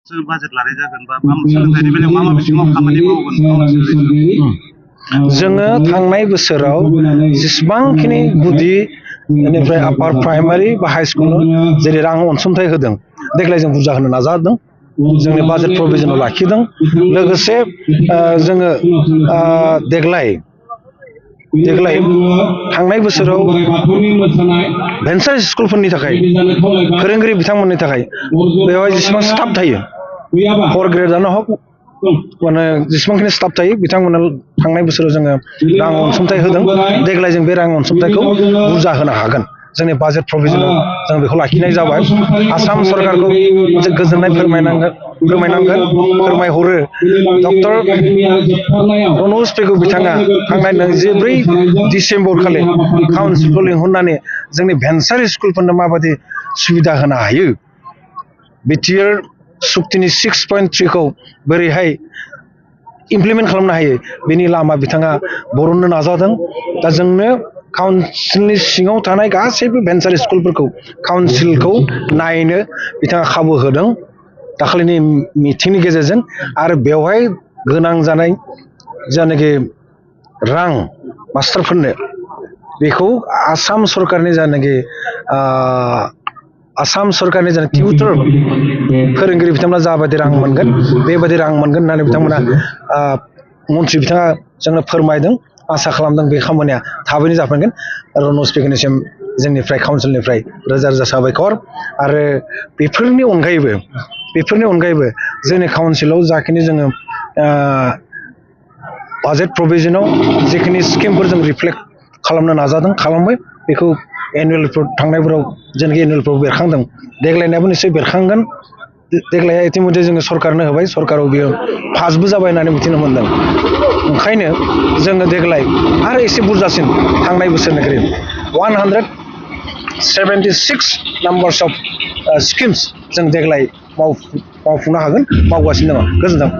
budget लानाय जागोन बा सोलोंथाइनि बेलायाव मा बिथिङाव खामानि मावगोन जोङो थांनाय बोसोराव जेसेबांखिनि गुदि बेनिफ्राय आपार प्राइमारि बा हाइ स्कुलाव जेरै रां अनसुंथाइ होदों देग्लाय जों बुरजा होनो नाजादों जोंनि बाजेट प्रभिजनाव लाखिदों लोगोसे जोङो देग्लाय थांनाय बोसोराव भेन्सार स्कुलफोरनि थाखाय फोरोंगिरि बिथांमोननि थाखाय बेवहाय जेसेबां स्टाफ थायो 4 ग्रेडआनो हक माने जेसेबांखिनि स्टाफ थायो बिथांमोना थांनाय बोसोराव जोङो रां अनसुंथाइ होदों देग्लाय जों बे रां अनसुंथाइखौ बुरजा होनो हागोन जोंनि बाजेट प्रभिजनाव जों बेखौ लाखिनाय जाबाय आसाम सरकारखौ मोनसे गोजोननाय फोरमायहरो डक्टर रनज पेगु बिथाङा थांनाय 24 डिसेम्बर खालि काउन्सिलखौ लिंहरनानै जोंनि भेन्सार स्कुलफोरनो माबायदि सुबिदा होनो हायो बिटिआर सुक्तिनि 6.3 खौ बोरैहाय इमप्लिमेन्ट खालामनो हायो बेनि लामा बिथाङा बरननो नाजादों दा जोंनो काउन्सिलनि सिङाव थानाय गासैबो भेन्सार स्कुलफोरखौ काउन्सिलखौ नायनो बिथाङा खाबु होदों दाखालिनि मिटिंनि गेजेरजों आरो बेवहाय गोनां जानाय जायनाखि रां मास्टारफोरनो बेखौ आसाम सरकारनि जायनाखि टिउटर फोरोंगिरि बिथांमोना जाबायदि रां मोनगोन बेबायदि रां मोनगोन होननानै बिथांमोना मन्थ्रि बिथाङा जोंनो फोरमायदों आसा खालामदों बे खामानिया थाबैनो जाफुंगोन रनज पेगुनिसिम जोंनिफ्राय काउन्सिलनिफ्राय रोजा रोजा साबायखर आरो बेफोरनि अनगायैबो जोंनि काउन्सिलाव जाखिनि जोङो बाजेट प्रभिजनाव जिखिनि स्किमफोर जों रिफ्लेक्ट खालामनो नाजादों खालामबाय बेखौ एनुवेल रिपर्ट थांनायफोराव जेनाखि एनुवेल रिपर्ट बेरखांदों देग्लायनायाबो निश्चय बेरखांगोन देग्लाय इतिमध्य जोङो सरकारनो होबाय सरकाराव बियो पासबो जाबाय होननानै मिथिनो मोनदों ओंखायनो जोङो देग्लाय आरो एसे बुरजासिन थांनाय बोसोरनिख्रुइ 176 नाम्बार्स अफ स्किम्स जों देग्लाय मावफुंनो हागोन मावगासिनो दङ गोजोन्थों